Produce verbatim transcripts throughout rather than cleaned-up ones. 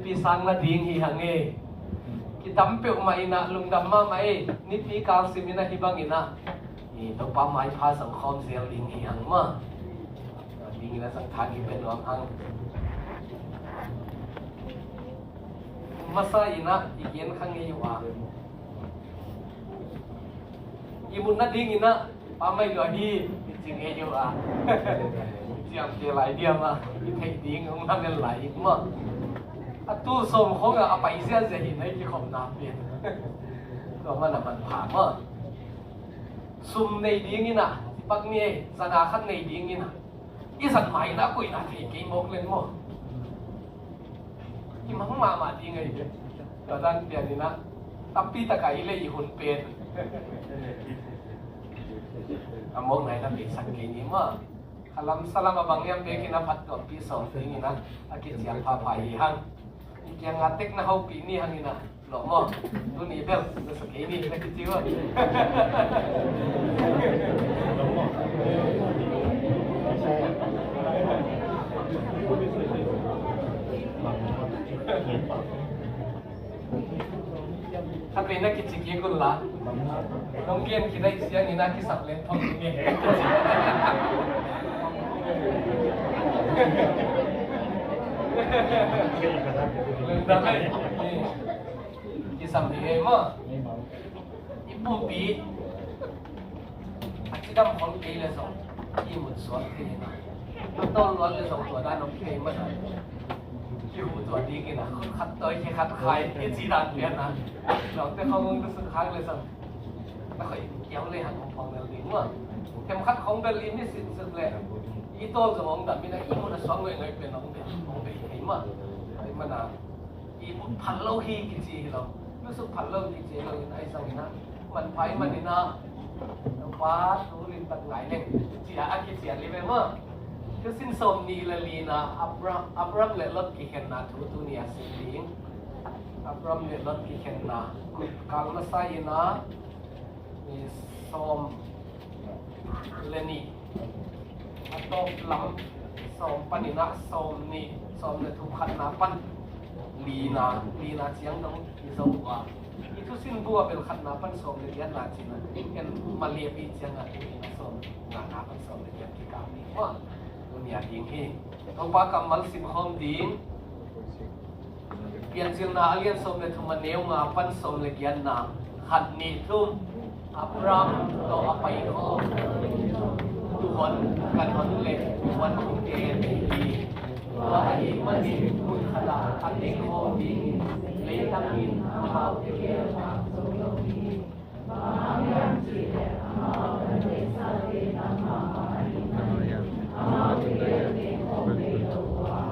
Pi sang la ding hi hang e. Kitam peuhmah in ah lungdam mahmah e. Nipi kal sim in ah hih bang in ah, i Topa maipha zong khawm zel ding hi hang maw. Ding in ah zong tha kipia nuam hang. Masa in ah i gen kha ngei uh a, i mutna ding in ah Pa Mai Lua hi, i ci ngei uh a. Ciamteh lai diam a, i theih ding hong lamen lai hi maw. A tul sawm khawng a, a pai ziahziah hi na, i kikhopna pen. Tua man a manpha maw. Sum nei ding in ah, i pak ni ei, zanga khat nei ding in ah, i zat mai na koihna thei kei mawk leng maw. I mang mahmah ding ahi ve. Tua dan pian in ah, tampi tak a i lei i hun pen a mawk nai na peksak kei ni maw. Khalam salam a bang hiam bekin a phat tuampi sawm ding in ah, a kiciam phapha hi hang. I kiang a tek na hopih ni hang in ah. Lawm maw? Tuni bel na sa kei ni na kici uh a. Khat vei na kici kik un la. Nong gen kidai siang in a kisap leng thong ni. Leng dai. Kisam ding ei maw. I pumpi a cidam khol kei le zong i mut suak thei hi na. A tawl luat le zong tua dan om thei mah na. Kihu tua ding hi na, khat tawi khi khat khai i ci dan pian na. Lawngte khong hong tusuk khak le zong na khoi kiau le han hong phong lel ding maw. Themkhat khong bel i mi sit suk le i tawl zong hong dam hi na, i mut a suak ngoihngoih pian hong bel hong bei thei mah. Ai mana. I mut phal lo hi kici hi lo, lusuk phal lo kici hi lo in, ai zong in a manpha i man in a, Topa thu limtak ngai leng ci a, a kician li ve maw. Thusin sawm nih le lina, Abram, Abram le Lot kikhenna thu tuni a sim ding. Abram le Lot kikhenna, kut kal masa in a, i sawm le nih, a tawp lam sawm panin ah sawm nih, sawm le thum khatna pan lina, lina ciang dong i zo uh a, i thusin bu a bel khatna pan sawm le giatna cina, en maliapi ciang a tu in a sawm ngana pan sawm le giat kikal ni. Tua, tuni a ding hi. Topa kammal sim khawm ding. Piancilna a lian sawm le thum a neu nga pan sawm le giatna, khat nih thum. Abraham tawh a pai khawm, tuuhon, kanhon le tuuhon kite nei hi. Tua ahih manin mun khat ah a teng khawm dingin leitang in amaute gel zo lo hi. Bang hang hiam cih leh amau kan deihsate nangmah bang ahih manin amaute gel teng khawm thei lo uh a,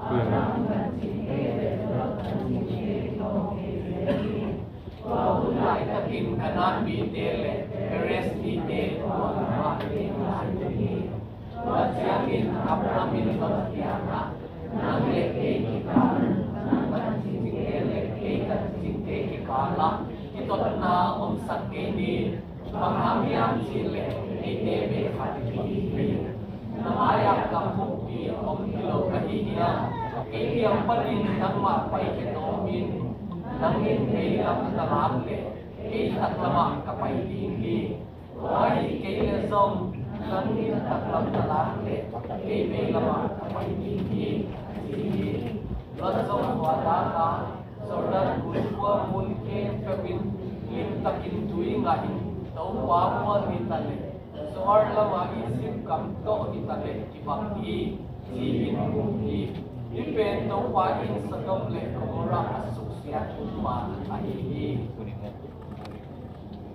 Abraham vancingte le Lot vancingte kitawng thei zel hi. Tua hun laitakin Kanaan mite le Perez mite tua lamah teng lai uh hi. Tua ciangin Abraham in Lot kiangah, nang le kei kikal, nang vancingte le kei vancingte kikalah kitotna omsak kei ni. Bang hang hiam cih leh eite bek khat i hi hi. Na mai-ah gam bukpi om hi lo ka hi hi a, kei kiang panin nangmah paikhia tawm in. Nang in veilam na lak leh kei taklamah ka pai ding hi. Tua ahih kei leh zong nang in taklam na lak leh kei veilamah ka pai ding hi, a ci hi. Lot zong khua dak a, Jordan gunkhua mun khempeuh in limtakin tui ngahin Topa mual hi ta leh, Zoar lamah Egypt gam tawh hi ta leh kibang hi, ci-in mu hi. Hih pen Topa in Sodom le Gomorrah a suksiat hun mah ahi hi.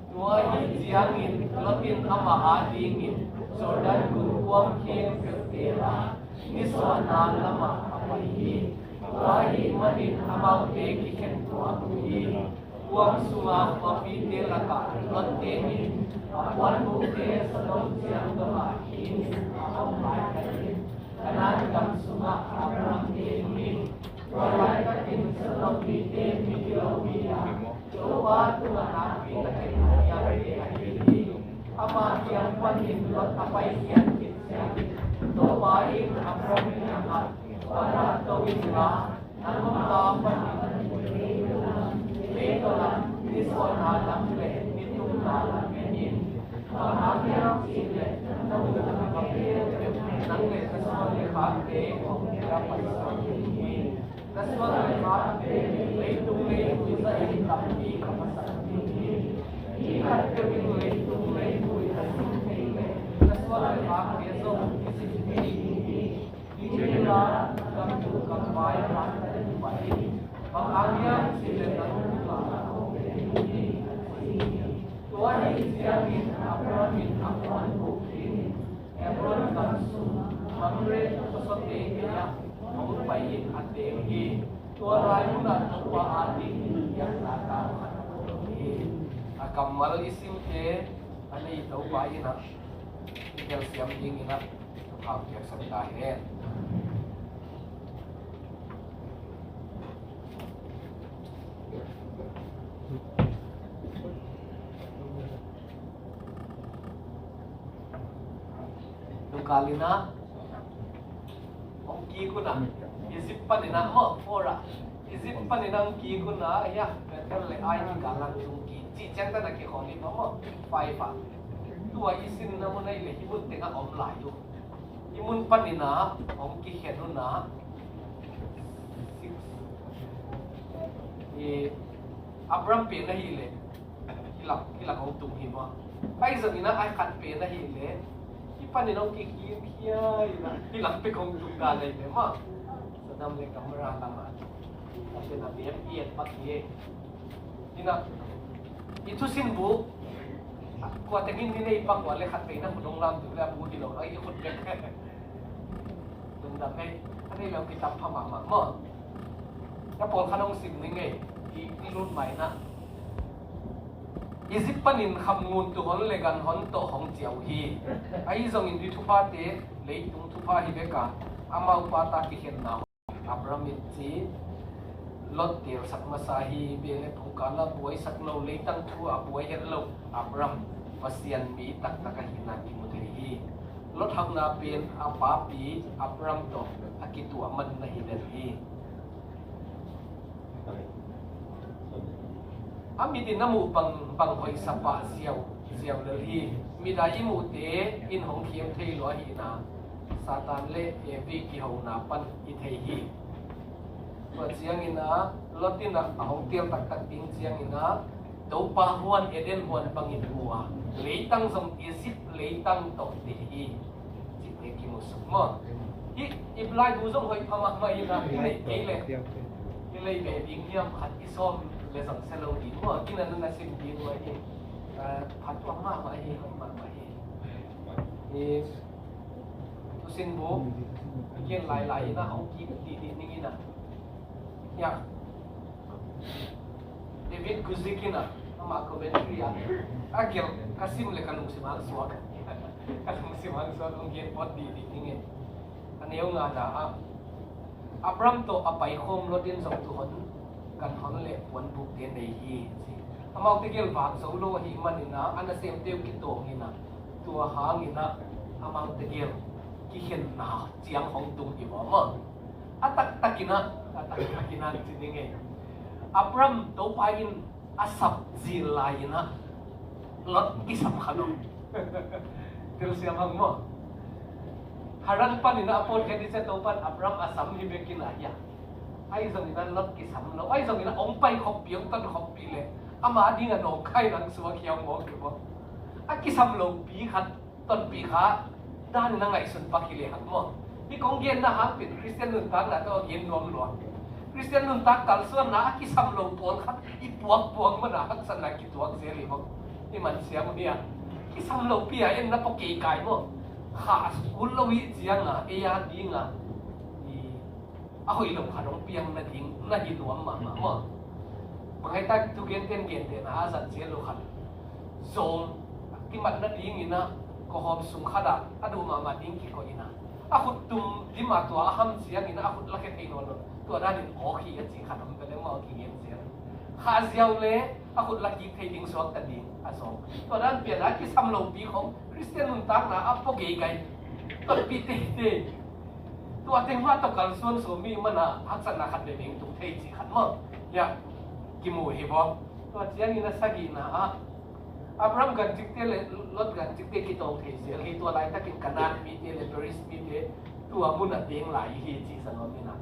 Tua ahih ciangin Lot in amah adingin Jordan gunkuang khempeuh telah nisuahna lamah a pai hi. Tua ahih manin amaute kikhen tuak uh hi. Kuang sunga khuapite lakah Lot tengin a puanbukte Sodom ciang dongah hi-in a om laitakin Kanaan gam sungah Abraham teng hi. Tua laitakin Sodom mite migilo hi a, Topa tungah nakpi takin a hiangte ahi hi. Ama kiang panin Lot a paikhiat khit ciangin Topa in Abraham kiangah, tua na to inla, Nang omna panin leitungah nisuahna lam le nitumna lam en in. Bang hang hiam cih leh nang le na suan le khakte hong kipaisuak ding hi. Na suan le khakte leitung leitung zahin tampi ka phasak ding hi. Mi khat peuh in leitung leitung a zin thei leh na suan le khakte zong kizin thei ding hi. Hi ding a, gam tung gam vai a, bang hang hiam cih leh nang tungah a hong tung ding hi, a ci hi. Tua ahih ciangin Abraham in a muan buk khin in Hebron gam sung Mamre khua sawte gei ah hong pai in a teng hi. Tua lai munah Topa adingin biakna tau khat a bawl hi. A kammal i simte a nei Topa in ah i telsiam dingin ah thupha piaksak ta hen. Nungkal in ah hong kik un ah, Egypt panin ah maw, Pharaoh, Egypt panin ah hong kik un ah, hiah Bethel le Ai kikal ah hong tung kik. Cih ciang tan a kikhawl hi maw, five ah. Tua i sinna mun ahih leh hih mun teng ah om lai uh. Hih mun panin ah hong kikhen un ah, six, i Abraham pen ahih leh hih lak, hih lak hong tung hi maw. Ahi zongin ah a khat pen ahih leh hih panin hong kikhin hiai in ah hih lak pek hong tung dan ahih leh maw. Sodom le Gomorrah lam ah a pen a bem i et pak hi. Hi in ah i thusin bu kua teng in i nei pak uh leh khat peuh in ah khut hong lam tu leh a bu hi lo, a i khut bek. Lungdam ei, a nei lo kitam pha mahmah maw. A pawlkhat hong sim ning ei, i, i lut mai in ah. Egypt panin kham ngun tu hon le gan hon tawh hong ciah uh hi. Ahi zongin hih thuphate leitung thupha hi bek a, amau pa ta kikhenna Abraham in ci, Lot teelsak masa hi, beh le phungka la buaisak lo, leitang thu a buai het lo Abraham Pasian mi taktak ahihna kimu thei hi. Lot hauhna pen a papi Abraham tawh a kituah man na hi lel hi. A mit in a muh bang, bang hoihsa pah ziau, ziau lel hi. Mit a i muhte in hong khiam thei lua ahihna Satan le Evi kihona pan i thei hi. Tua ciangin ah Lot in ah a hong teel taktak ding ciangin ah Topa huan Eden huan bangin mu a, leitang zong Egypt leitang tawh teh hi. Cihte kimu suk maw. Hih i laibu zong hoih pha mahmah hi in ah, i neih kei leh i lei ve ding hiam khat i sawm leh zong sia lo ding maw. Kina na na sim ding maw hi. Ah, phat tuak mahmah hi, hoih mahmah hi. I thusin bu a gen lailai in ah hong kik dihdih ning in ah. Ya. David Guzik in ah, amah commentary ah, a gelh ka sim leh ka lungsim hong suak. Ka lungsim hong suak, hong gen phot dihdih ning e. A neu ngana ah, Abraham tawh a paikhawm Lot in zong tu hon, gan hon le puanbukte nei hi, ci. Amaute gel vak zo lo ahih manin ah, a nasemte uh kitawng in ah, tua hangin ah amaute gel kikhenna ciang hong tung hi maw. A taktak in ah, a taktak in ah ci ning e. Abraham Topa in a sap zil lai in ah Lot kisam kha lo. Telsiam hang maw. Haran panin ah a pawt khat i cia Topa in Abraham a sam hi bek in ah hia. Ahi zongin ah Lot kisam lo. Ahi zongin ah hong pai khoppi, hong ton khoppi leh ama ding a nawngkai nang suak hiau mawk hi maw. A kisam lopi khat tonpih kha dan in a ngaihsun pak hi lehang maw. Hih kong genna hang pen Khristian nuntakna tawh a gen nuam lua. Khristian nuntak kalsuanna a kisam lo pawlkhat i puakpuak man a haksatna kituak zel hi maw. I man siam uh hi a, kisam lopi a en na pua kei kai maw. Kha a sukul lo hi ciang a, ei a ding a, i a hoih lo khat hong piang nading na hi nuam mahmah maw. Bang hang hiam, thugenten gentehna a zat zel lo khat zawng kimat nadingin ah kawhawm sung khat ah a duh mahmah ding kikoih in ah, a khut tum dim a tua a ham ciangin ah a khut lakhia thei nawn lo. Tua danin awk hi a ci khat om ve leh maw, kigen zel. Kha ziau le a khut la kik thei ding suakta ding a zawng. Tua dan pian a kisam lopi khong Khristian nuntakna a pua geigai. Tonpih teitei. Tua teng mah tawh kalsuan sawm mi mana haksatna khat le beng tung thei cih khat maw. Hiah kimu hi baw. Tua ciangin a sagihna ah Abraham gancikte le Lot gancikte kitawng thei zel hi. Tua laitakin Kanaan mite le Periz mite tua munah teng lai hi cih zang om inah.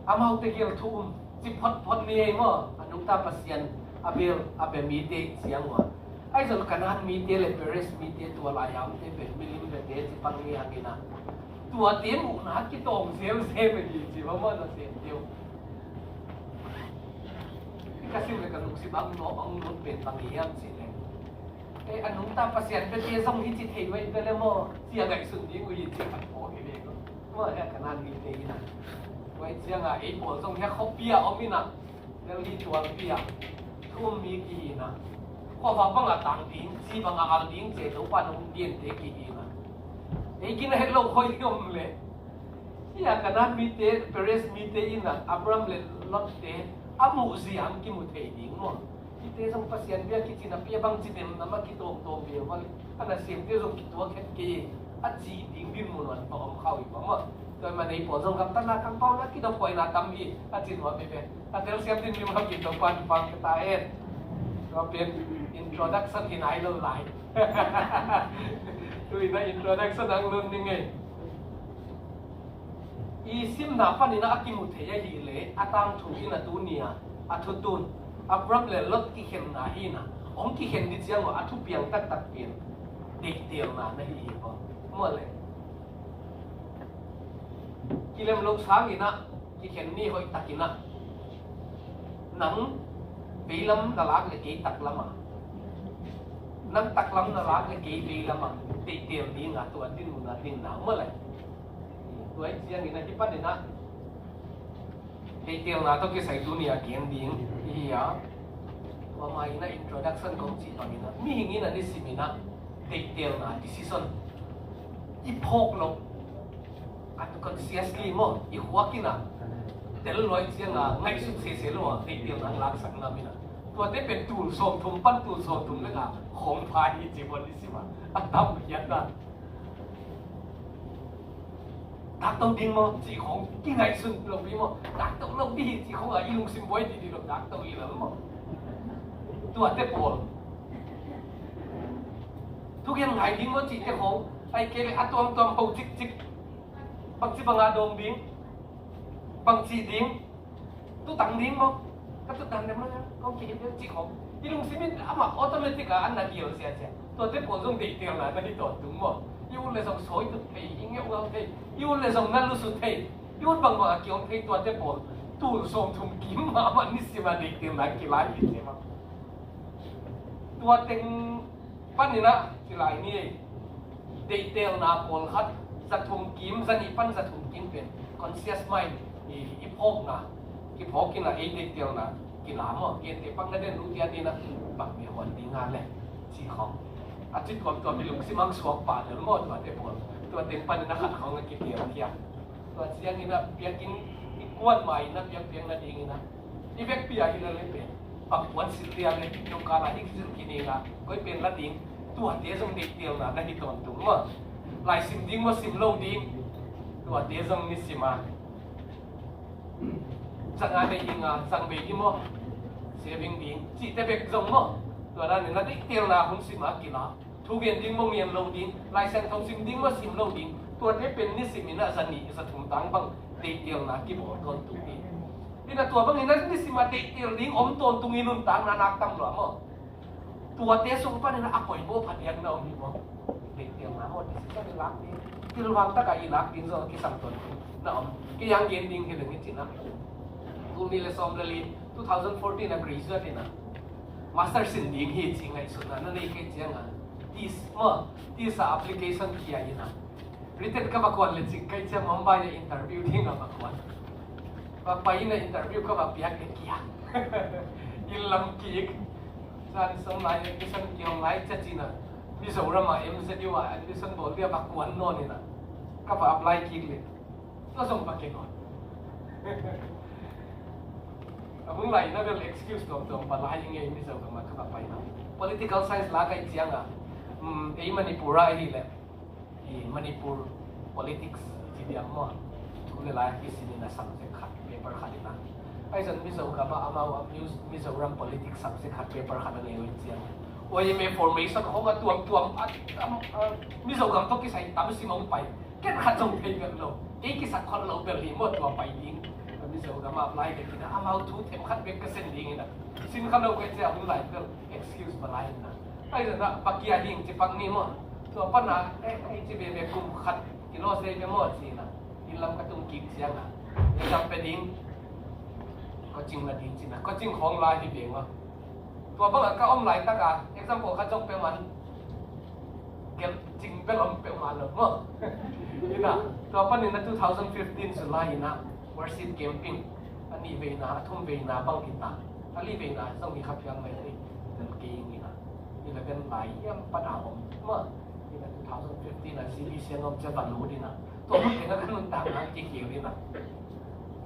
Amaute gel thu um ci photphot ni ei maw. A nungta Pasian a bel a bia mite ciang maw. Ahi zong Kanaan mite le Periz mite tua lai a omte pen milim biate ci pang ni hangin ah. Tuate muhna kitawng zelzel a hi ci va maw na sem teu. Ka sim le ka lungsim ang no ang nun pen bang hiam ci le. E, a nungta Pasian biate zong hi ci thei vai bia le maw. Ci a ngaihsun ding uh hi ci khat pawl hi le. Maw hia Kanaan mite hi na. Vai cianga ei pawl zong hia khuapi a om ina. Delhi tualpi ah thu um mi kihi na. Khuava banga tang ding, ci banga al ding ce Topa nong diante kihi na. Ei gina het lo khoi om le. Hia Kanaan mite, Periz mite ina Abraham le Lot te a muh ziang kimu thei ding maw. Kite zong Pasian bia kici napi a bangci dem nama kitawmtawm ve val. A nasemte zong kituak het kei a cih ding dinmun wan pa om khau hi pa maw. Tua hi man ei pawl zong gamtatna kampau na kidophuaina tam hi a ci nuam hi ve. A telsiam din mim hau kin Topa in pang ka ta hen. Tua pen introduction hi nai lo lai. Tu ina introduction ang lun ning ei. I simna panin a kimu thei ahih leh a tangthu in a tuni a, a thutun Abraham le Lot kikhenna hi na, hong kikhen ding ciang a thupiang taktak pen deihtelna na hi hi maw. Maw le kilem lo sangin a kikhen ni hoih takin a nang veilam na lak le kei taklam a, nang taklam na lak le kei veilam a deihtel ding a tua dinmun a dinna maw le. Tua hi ciangin a hi panin a deihtelna tawh kisai tuni a gen ding hi a. Tua ma ina introduction kong cih bangin a mihing ina nisimin a deihtelna decision i phawk lo. At consciously maw i khuak ina tel luai cianga ngaihsut sese lo a deihtelna laksak ngam ina. Tuate pen tul sawmthum pan tul sawmthum leka khawng pha hi ci bawn nisima a tam hiatna. Takto ding maw cih khawng kingaihsun lo ding maw. Takto lo ding hi cih khawng a i lungsim buai dih dih lo takto i lal maw. Tuate pawl thugen ngai ding maw cihte khawng ai kei le a tuamtuam ho cikcik. Bangci banga dawng ding bangci ding tutang ding maw. Ka tutang dem lo ya kong kihip dem cih khawng i lungsim in amah automatic a an na gial sia sia. Tuate pawl zong deihtelna na hi tawntung maw. I ut le zong sawi tut thei i ngeuh ngal thei i ut le zong na lusu thei i ut bangbang a kiawm thei tuate pawl tul sawmthum kim mahmah nisima deihtelna kilai hi sia maw. Tua teng panin a kilai ni ei. Deihtelna pawlkhat zathum kim zanih pan zathum kim pen conscious mind i, i phawkna kiphawk ina ei deihtelna kila maw. Gente pakna den lungtian ina bang mi huan ding a le cih khawng a ci tuamtuam i lungsim ang suak pah del maw. Tuate pawl tua teng panin a khat khawng a kipiang khia. Tua ciangin a biakinn i kuan ma ina biakpiakna dingin a i vekpi a hi le le pen bang puan silh lian le dongkal a hi kizilh kinin a koi pen la ding. Tuate zong deihtelna na hi tawntung maw. Laisim ding maw sim lo ding tuate zong nisim a zang a nei ing a zang bei ding maw. Saving ding cihte bek zong maw. Tua danin na deihtelna hun sim a kila. Thugen ding maw ngen lo ding, Lai Siangtho sim ding maw sim lo ding, tuate pen nisim in a zanih zathum tang bang deihtelna kibawl tawntung hi. Ina tua bangin a nisim a deihtel ding om tawntung i nuntakna nak tam lua maw. Tuate sung panin a poimaw phadiak na om hi maw. Deihtelna maw decision i lak ding, pilvang taka i lak ding zong a kisam tawntung na om. Kei ang gen ding hi leng i cina. Tul nih le sawm le li, two thousand fourteen a graduate ina. Master sin ding hi ci ngaihsutna na nei kei cianga tis maw tis a application khia ina. Written ka va kuan le cik kai cia Mumbai a interview ding a va kuan. Va pai ina interview ka va piak le kia. Inn lam kik. Zan song lai admission kiong lai cia cina. Mizoram a M Z U a admission bawl dia va kuan nawn ina. Ka va apply kik le. Tua zong va kei nawn. A hung lai na bel excuse tuamtuam pa lai ngei Mizoram a ka va pai na. Political science la kai cianga. Ei Manipur a hi le. I Manipur Politics ci diam maw? Thu le lai a kisin in a subject khat, paper khat in a. Ahi zong Mizo gam ah amau a Mizo-, Mizoram politics subject khat, paper khat a nei uh hi ciang, Y M A formation khong a tuamtuam a, a, a, Mizo gam tawh kisai tam sim hong pai. Ken khat zong thei bel lo. Kei kisak khol lo bel hi maw tua pai ding. A Mizo gam ah apply bek in a, amau thu them khat bek ka sen ding in a. Sin kha lo kei cia hun lai bel excuse ba lai in a. Ahi zong a pakia ding ci pak ni maw? Tua pan a, eh, eh, ci veve kum khat kilaw sei ve maw ci in a. Inn lam ka tung kik ciang a, exam pe ding, coaching la ding ci in a, coaching khong lai hi veng a. Tua bang a ka om laitak a, exam pawl khat zong pe man, kel cing bel om pe man lo maw? In a, tua pan in a two thousand fifteen July in a worship camping a nih veina, a thum veina bang hi ta. A li veina zong hi kha phial mai thei. Tel kei in a, eleven lai hiam pan a om maw? In a two thousand fifteen a C B C a om cia va lut in a. Tua hun teng a ka nuntakna kikhel in a.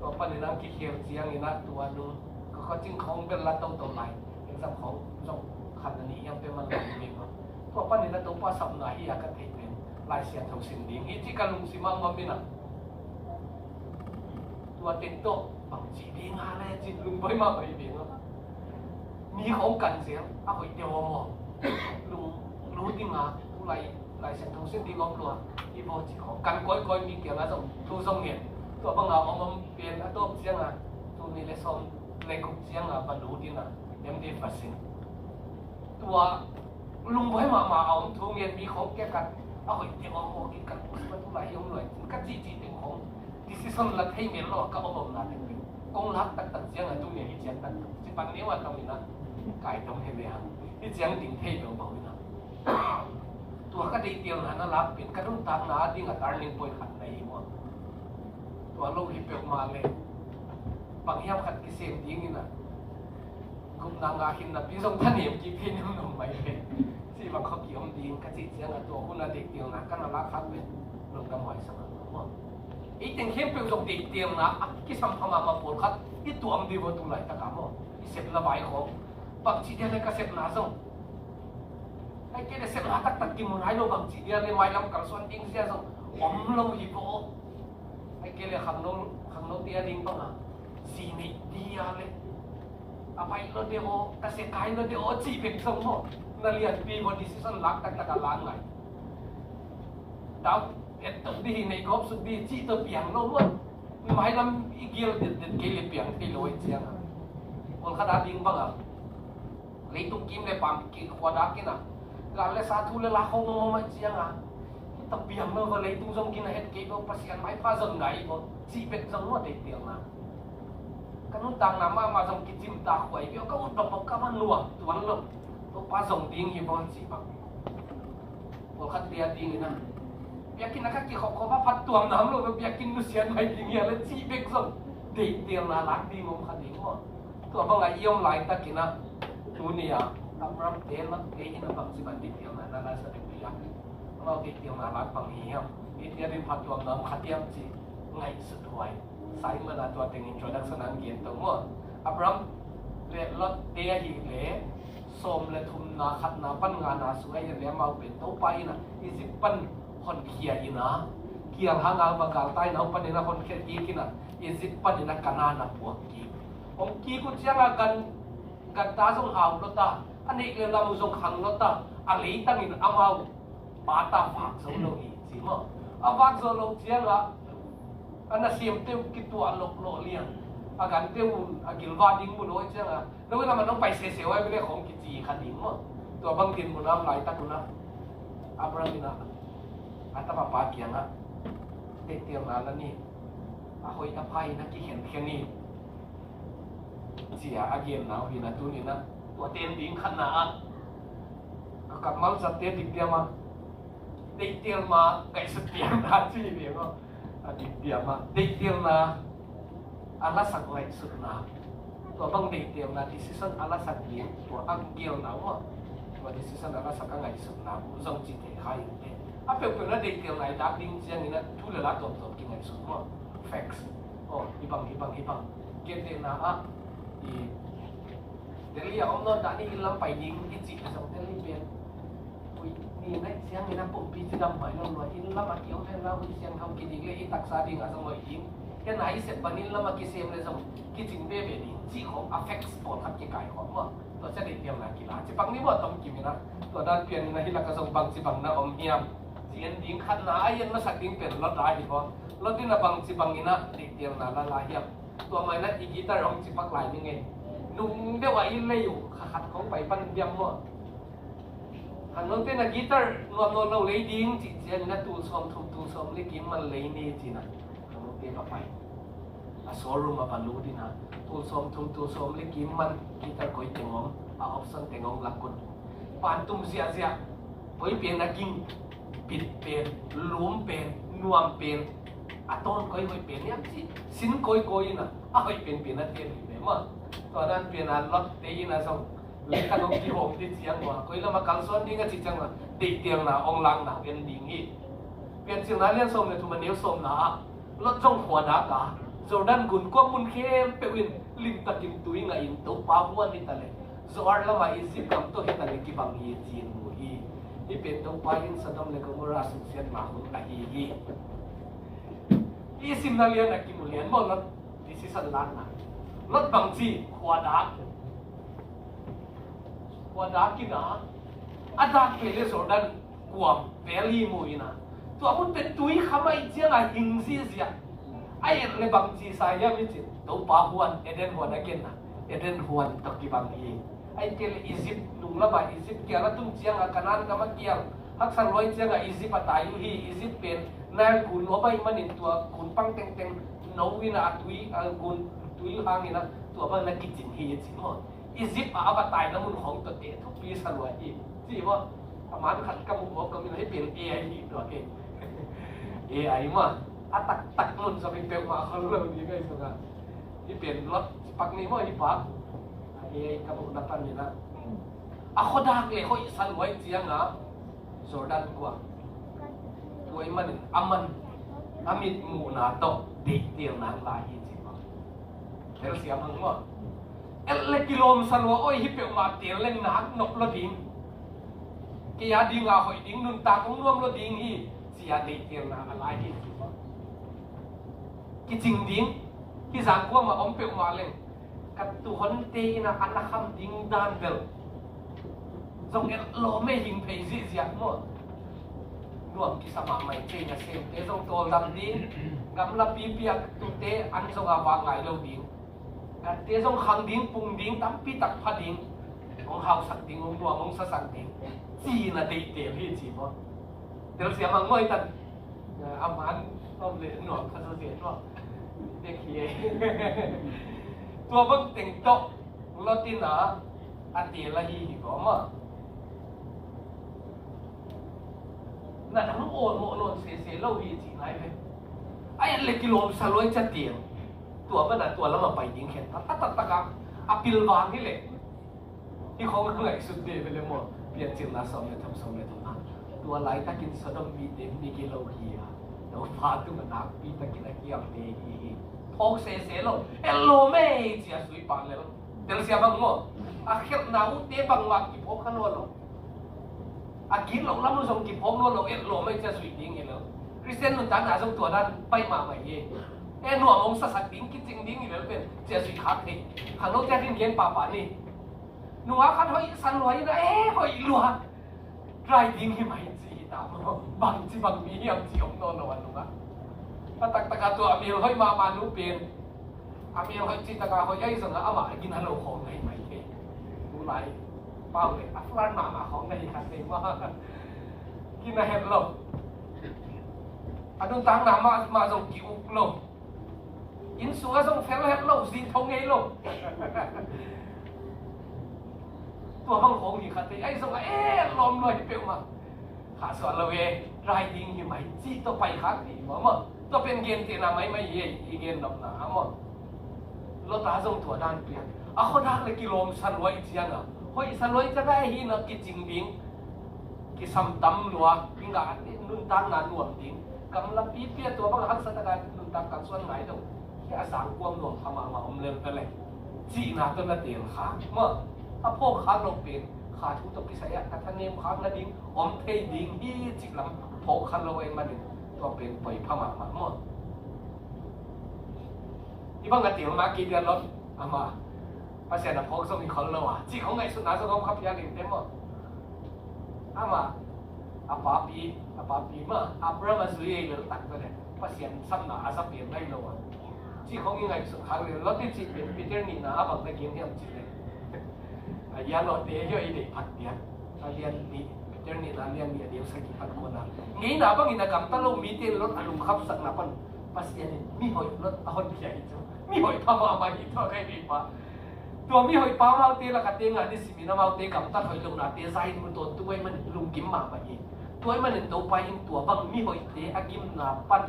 Tua pan in a kikhel ciang in a tua nung ka coaching khong bel la toto lai. Exam khong zong khat a nih hiam pe man lai hi veng a. Tua pan in a Topa sapna hi a ka thei pen Lai Siangtho sin ding hi ci ka lungsim a ngam in a. Tua teng tawh bang ci ding a le ci lungbawi mahmah hi veng a. Mi khong kan zel a hoih deuh om aw. Lung lu ding a tu lai, Lai Siangtho sin ding om lua hi baw ci khong kan kawikawi mi kiang a zong thu zong ngen. Tua bang a om om pen a tawp ciang a tu ni le sawm le guk ciang a va lu ding a M D va sin. Tua lungbawi mahmah a om thu ngen mi khong kia kan a hoih deuh om aw ki kan pu sima tu lai hi om luai ka cihcih teng khong decision la thei mel lo ka om omna teng teng kong lak taktak ciang a tu ngen hi ciang taktak ci pan neu a tang in a kai tong he ve hang hi ciang ding thei lo bau in a. Tua ka deihtelna na lak pen ka nuntakna a ding a turning point khat na hi maw? Tua lo hi peuhmah le bang hiam khat kisem ding in a gupna ngah khin napi zong thanem kik thei nunung mai ve. Ci bang khawk kiom ding ka cih ciang a tua hun a deihtelna ka na lak khat pen lungdam huai sa ngang lo maw? Ei teng khempeuh zong deihtelna a kisam pha mahmah pawlkhat i tuam dih vaw tu laitak a maw? I sepna vai khawng bangci dia le ka sepna zong ai kei le sepna taktak kimu nai lo bangci dia le mailam kalsuan ding zia zong om lo hi vaw. Ai kei le khangno, khangno tia ding bang a zi neih dia le a pai lo de aw, ka se kai lo de aw cih bek zong maw? Na lianpi maw decision lak taktak a la ngai. Dau et tok di hi neih gawp suk di cih tawh piang lo maw? Mailam i gial detdet kei le piang thei lo ai ciang a. Pawlkhat a ding bang a leitung kim le pam ki khua dak in a gal le sa thu le la khong mawmawh ciang a. Hita piang lo va leitung zong gina het kei lo Pasian maipha zon ngai lo cih bek zong maw deihtelna. Ka nuntakna mahmah zong kicim ta khuai bia ka ut bang bang ka va nuam tuan lo. Topa zong ding hi bawn cih bang. Pawlkhat tia ding in a biakinn a ka kikhop khop a phat tuam nam lo biakinn nusian mai ding hi a le cih bek zong deihtelna lak ding om kha ding maw? Tua bang a i om laitak in a tuni a Abraham te Lot te in a bang ci ban deihtelna na la sa ding ding a. Amau deihtelna lak bang hi hiam? Ei tia ding phat tuam nam khat hiam ci ngaihsut huai. Simon a tua teng introduction an gen to maw? Abraham le Lot te ahi le sawm le thumna khatna pan ngana sung ahi le amau pen Topa in a Egypt pan honkhia in a kial hang a va galtai nau pan in a honkhia kik in a Egypt pan in a Kanaan a puak kik. Hong kik uh ciang a gan, ganta zong hau lo ta, a neih le lam uh zong khang lo ta, a leitang in amau pata vak zo lo hi ci maw? A vak zo lo ciang a a nasemte uh kituah lohlawh liang a gante uh a gilva ding mu lo ciang a lo lam a nong pai sese uh ai bele khong kici kha ding maw? Tua bang din mun a om laitak un a Abraham in a a tapa pa kiang a deihtelna la ni a hoih a pha in a kikhenkhen hi. Cia a genna uh hi na tuni na tua ten ding khatna ah ka kammal zatte dik diam a deihtelna ngaihsut piangna ci hi ve maw? A dik diam a deihtelna a lasak ngaihsutna tua bang deihtelna decision a lasak ding tua a gelna uh a tua decision a lasak a ngaihsutna uh zong ci thei kha in te a peuhpeuh na deihtelna i dak ding ciangin a thu le la tuamtuam kingaihsut maw? Facts. Aw, hi bang, hi bang, hi bang. Gentehna ah i Delhi a om nawn dah ni inn lam pai ding i cih zong Delhi pen ui, Inn ah ciangin a pumpi cidam mai lo lua, inn lamah i om hen la, Kha Siangtho kidik le i taksa dingah zong hoih ding. Ken a i sep pan inn lamah kisem le zong kicing veve ding cih khawng a facts pawlkhat kikaikhawm maw. Tua ciang deihtelna kila. Ci pak ni maw, tom kim in ah. Tua dan pian in ah hih lakah zong bangci bang na om hiam ci en ding. Khatna a i en masak ding pen Lot a hi maw. Lot in ah bangci bang in ah deihtelna la la hiam. Tua mah in ah i guitar hong ci pak lai ni ngei. Nung deuh a i lei uh kha khat khawng pai pan diam maw. Khangnote in ah guitar nuam nawn lo lei ding cih ciangin ah tul sawm thum tul sawm li kim man lei ni ci-in ah khangnote va pai. A showroom ah va lut in ah tul sawm thum tul sawm li kim man guitar koi teng om, a option teng om lak un. Pan tum ziahziah, koi pen a ging, bit pen, lum pen, nuam pen, a tone koi hoih pen hiam ci, sin koi koi in ah a hoih penpen a tel hi ve maw. Tua dan pian a Lot te in ah zong, lei ka dong kihawm te ciang maw, koi lamah kalsuan ding a cih ciang maw, deihtelna hong lakna uh en ding hi. Piancilna lian sawm le thum a neu sawmna ah Lot zong khua dak a, Jordan gun kuam mun khempeuh in limtakin tui ngah in Topa huan hi ta leh, Zoar lamah Egypt gam tawh hi ta leh kibang hi ci-in mu hi. Hih pen Topa in Sodom le Gomorrah suksiatna hun ahi hi. I simna lian a kimu lian maw Lot decision lakna. Lot bangci khua dak. Khua dak in ah, a dak pen le Jordan kuam valley mu in ah, tua mun pen tui kham ahih ciangin hing ziahziah. A et le bangci sa hiam i cih, Topa huan, Eden huan a genna, Eden huan tawh kibang hi. Ahih kei leh Egypt nung lamah, Egypt kial a tung ciangin Canaan gam a kial, haksa lua ahih ciangin Egypt a tai uh hi. Egypt pen Nile gun nuam ahih manin tua gun pang tengteng no in ah, a tui, a gun tui hangin ah tua bang na kicing hi ci maw. Egypt ah a va taina mun khawng tawh teh thupi sa lua hi ci maw. A man khat ka muh mawk ka min hih pen A I hi tua kei. A I maw. A taktak mun zong hi peuhmah khol lo ding ahi zongah. Hih pen Lot ci pak ni maw, hih pak. A I ka muhna panin ah, a khuadak le hoih sa lua ahih ciangin Jordan kuam. Tua ahih manin a man a mitmuhna tawh deihtelna hong la hi ci maw. Telsiam hang maw. Et le kilawm sa lua, oi, hih peuhmah tel leng nak nop lo ding. Kei a dingin hoih ding, nuntak hong nuam lo ding hi ci-a deihtelna a la hi ci maw. Kicing ding, kizang kuamah om peuhmah leng, ka tuuhonte in ah a na kham ding dan bel zong et lawm e, hing phei ziahziah maw. Nuam kisa mahmah, China semte zong tawldam ding, gamlapi piaktute an zong a vak ngai lo ding, gante zong khang ding, pung ding, tampi tak pha ding, hong hausak ding, hong nuam, hong sasak ding ci-in a deihtel hi ci maw. Telsiam hang maw, i tan. A man om le nuam kha sa zen maw. Dek hi e. Tua bang teng tawh Lot in ah a tel ahi hi ko maw. Na dang awlmawh nawn sese lo hi ci nai ve. A et le kilawm sa lua ahih ciang tel. Tua bang a tua lamah pai ding khen tak a, taktak a, a pilvang hi leh. Hih khawng a ngaihsut ve ve le maw. Piancilna sawm le thum, sawm le thum ah, tua laitakin Sodom mite mi gilo hi a, Topa tungah nakpi takin a kialte hi hi. Phawk sese lo, et lawm e ci-a zui pah lel. Telsiam hang maw. A khelhna uhte bangmah kiphawk kha nawn lo. A gilo lam uh zong kiphawk nawn lo, et lawm e ci-a zui ding hi lo. Khristian nuntakna zong tua dan pai mahmah hi. E nuam, hong sasak ding, kicing ding hi lel pen ci-a zui khak thei. Khangnote a din gen pahpah ni. Nungak khat hoih sa lua in ah, e hoih lua, dry ding hi mai ci hi ta maw. Bangci bang mi hiam ci om nawn lo a nungak. A taktak a tua a mel hoih mahmah nu pen, a mel hoih ci tak a hoih ahi zongin amah a gina lo khawng na hi mai thei. Tulai pau le a flat mahmah khawng na hi kha thei maw. Gina het lo. A nuntakna mahmah zong ki-uk lo. Inn sungah zong fel het lo, zi tho ngei lo. Tua bang khawng hi kha thei, ahi zongin e lawm lua hi peuhmah. Kha suah lo e, dry ding hi mai cih tawh pai khak thei maw maw. Tua pen gentehna maimai hi e, i gen nopna ah maw. Lot a zong tua dan pian. A khuadak le kilawm sa lua ahih ciangin, hoih sa lua ahih ciangin, e hi na kicing ding. Kisam tam lua, i ngah nuntakna nuam ding. Gamlapi pia tua bang haksa taka nuntak kalsuan ngai lo. Hih a zang kuam nuam kha mahmah om lel ta leh. Cihna tawh na tel kha. Maw, a phawk khak loh pen Kha thu tawh kisai ah ka thanem khak nading om thei ding hi cih lam phawk kha lo ahih manin tua pen poi pha mahmah maw? Hih bang a tel mah kei dia Lot amah Pasian a phawk zong hi khol lo a cih khong ngaihsutna zong om kha phial inteh maw? Amah a papi, a papi mah Abraham a zui ei lel tak ve leh Pasian sapna a za pian lai lo a cih khong i ngaihsut khak leh Lot i cih pen Peter nihna a bang na gen hiam cih leh a, ya Lot te hi a i deih phat pian a lian nih, Peter nihna lian nih a neu sagih pan kona ngeina bangin a gamta lo mite in Lot a lungkhapsakna pan Pasian in mihoih Lot a honkhia hi cu mihoih pha mahmah hi. Tua ka i deih pah tua mihoih pa amaute lakah te ngah ni simin amaute gamtat hoih lohnate za in mu tawntung ahih manin lungkim mahmah hi. Tua ahih manin Topa in tua bang mihoihte a gimna pan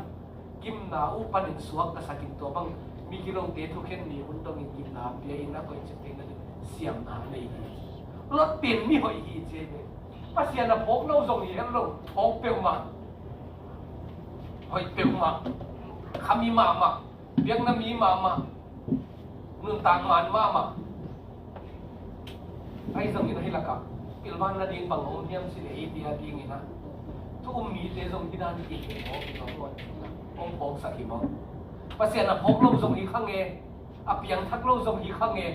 gimna uh panin suak ka sakin tua bang migilote thukhen ni hun dongin gimna pia in a koih cipte nading siamna a nei hi. Lot pen mihoih hi ci hi. Pasian a phawk lo zong hi het lo, phawk peuhmah, hoih peuhmah, khami mahmah, biakna mi mahmah, nuntak man mahmah. Ahi zongin ahi lakah pilvan nading bang om hiam cih leh ei tia dingin ah thu um mite zong hi dan kei hi maw, om phawksak hi maw? Pasian a phawk lo zong hi kha nge, a piangthak lo zong hi kha nge.